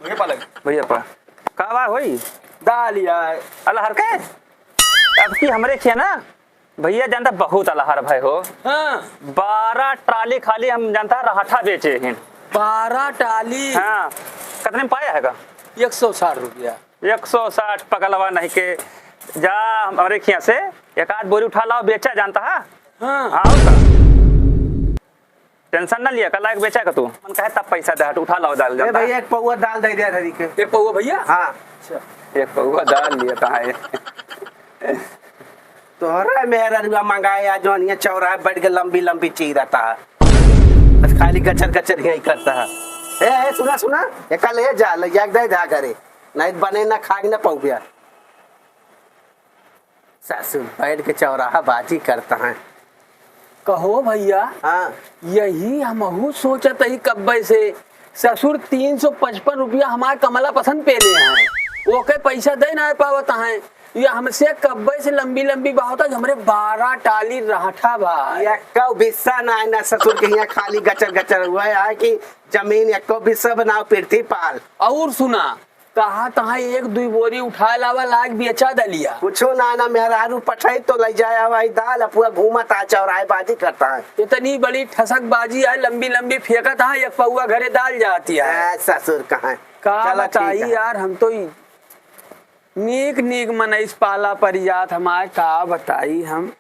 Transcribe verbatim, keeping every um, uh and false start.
भैया पा लगे। भैया पा। का बा होई? दाल या है। अलहर के? अब की हमरे खिया ना, भैया जानता बहुत अलहर भय हो। हाँ। बारह ट्राली खाली हम जानता रहठा बेचे हैं। बारह ट्राली? हाँ। कितने में पाया है का? एक सौ साठ रुपया। एक सौ साठ पगलवा नहीं के। जा हमरे खिया से एक आध बोरी उठा लाओ, बेचा जानता है। हाँ। हाँ, और का? टेंशन ना लिया, कल आके बेचा का तू। मन कहे तब पैसा दे, हट, उठा लाओ दाल, ए जानता? भैया, एक पौवा दाल दे दे हरी के। एक पौवा भैया? हाँ। अच्छा। एक पौवा दाल लिया था, है। तोहरा मेहररुआ मंगाए, आज जौन ये चौराहे बैठ के लंबी लंबी चीरता है। बस खाली गचर गचर यही करता है। ए, ए, सुना, सुना, एका ले जा, ले जाके दे दा घरे। नहीं बने ना खाए ना पौबिया। ससुर बैठ के चौराहा बाजी करता है। कहो भैया, हाँ। यही हमहू सोचत ही कब्बे से, ससुर तीन सौ पचपन रुपया हमार कमला पसंद पे ले हैं, ओके पैसा दे ना पावत हैं। ये हमसे कब्बे से लंबी लंबी बात है, हमरे बारह टाली रहठा भाई। यक्को बिस्सा ना है ना ससुर के यहाँ, खाली गचर गचर हुआ है कि जमीन यक्को बिस्सा बनाओ पृथ्वी पाल। और सुना, कहा तहाँ एक दुई बोरी उठा लावा, लाग बेचा दलिया। कुछो ना, ना मेहरारू पठाई तो ले जाए, वही दाल अपुआ घूमत आ चौराहे बाजी करता है। इतनी बड़ी ठसक बाजी है, लंबी लंबी फेंकत है, एक पौवा घरे दाल जाती है। ए, ससुर कहाँ है? का चला, ठीक बताई है। यार, हम तो ई नीक नीक मनई से पाला परियात हमार, का बताई हम।